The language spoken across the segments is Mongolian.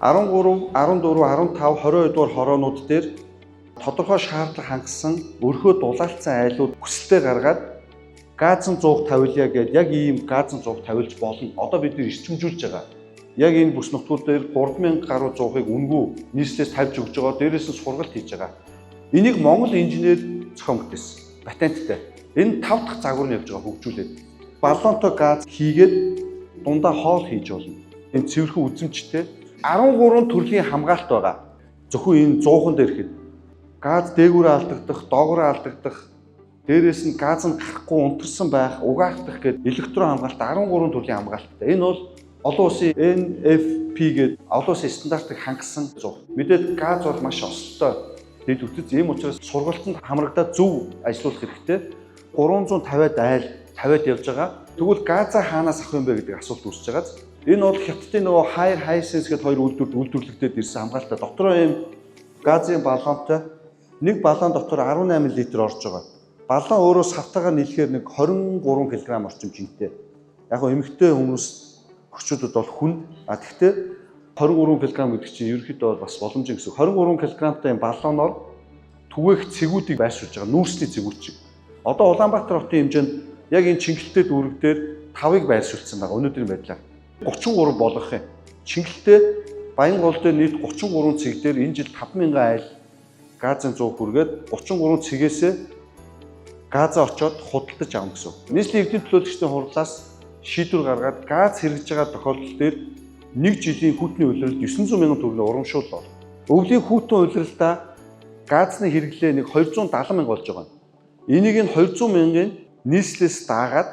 13, 14, 15, 22 дугаар хороонууд дээр тодорхой шаардлага хангасан өрхөө дулаалцсан айлууд хүсэлтээ гаргаад газан зуух тавилъя гэдээ яг ийм газан зуух тавилж болно. Одоо бид нэр эрчимжүүлж байгаа. Яг энэ бүс нутгууд дээр 3000 гаруй зуухыг үнгүй нийслэлээс тавьж өгж байгаа. Дээрээс нь сургалт хийж байгаа. Энийг Монгол инженер зохион бүтээсэн. Патенттай. Энэ 5 дахь загвар нь явж байгаа хөгжүүлээд. Баллонтой газ хийгээд дундаа хоол хийж болно. Энэ цэвэрхэн үзэмжтэй 13 төрлийн хамгаалт байгаа. Зөвхөн энэ зуухан дээр ихэд газ дээгүүрээ алдагдах, доогоороо алдагдах, дээрээс нь газ нь гарахгүй унтарсан байх, угаагдах гэдэг электрон хамгаалт 13 төрлийн хамгаалттай. Энэ бол олон улсын NFP гэдэг олон улсын стандартыг хангасан зуух. Мэдээд газ бол маш осолтой дэд үтэц. Ийм учраас сургалтанд хамрагдаад зөв ажиллуулах хэрэгтэй. 350-ад айл тавиад явж байгаа. Тэгвэл газаа хаанаас авах юм бэ гэдэг асуулт үүсэж байгаа. Энэ бол Хятадын нөгөө Haier, Hisense гэдэг хоёр үйлдвэрт үйлдвэрлэгдээд ирсэн хамгаалалтаа. Дотроо ийм газын баллонтой, нэг баллон дотор 18 литр орж байгаа. Баллон өөрөө савтайгаар нийлэхээр нэг 23 кг орчим жинтэй. Яг нь эмэгтэй хүмүүс орчуудад бол хүн. А тэгтээ 23 кг гэдэг чинь ерөнхийдөө бол бас боломжийн гэсэн. 23 кг-тай юм баллоноор түгээх цэгүүдийг байршуулж байгаа. Нүүрсний цэгүүд чиг. Одоо Улаанбаатар хотын хэмжээнд яг энэ Чингэлтэй дүүрэг дээр 5-ыг байршуулсан байгаа өнөөдрийн байдлаар. 33 болгох юм. Чингэлтэй Баянгол дээр нийт 33 цэг дээр энэ жил 5000 айл газын зуух хүргээд 33 цэгээсээ газаа очоод худалдаж авна гэсэн. Нийслэлийн эрдэнэ төлөөлөгчдийн хурлаас шийдвэр гаргаад газ хэрэгжиж байгаа тохиолдол дээр нэг жилийн хүйтний улиралд 900 мянган төгрөгийн урамшуул бол. Өвлийн хүйтэн улиралдаа газны хэрэглээ нэг 270 мянга болж байгаа. Энийг нь 200 мянган нийслэлээс даагаад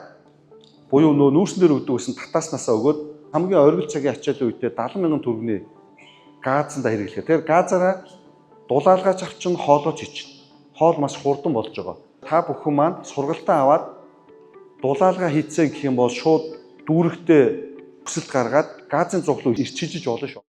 буюу нөө нүүрсэн дээр өгдөг гэсэн татааснасаа өгөөд хамгийн оргил цагийн ачааллын үедээ 70 мянган төгрөгийн газанда хэрэглэхээ. Тэгэхээр газаараа дулаалгаач авчин, хоолооч хийчин. Хоол маш хурдан болж байгаа. Та бүхэн маань сургалтаа аваад дулаалгаа хийцэн гэх юм бол шууд дүүрэгтээ хүсэлт гаргаад газын зуглуу ирчилж болно шүү.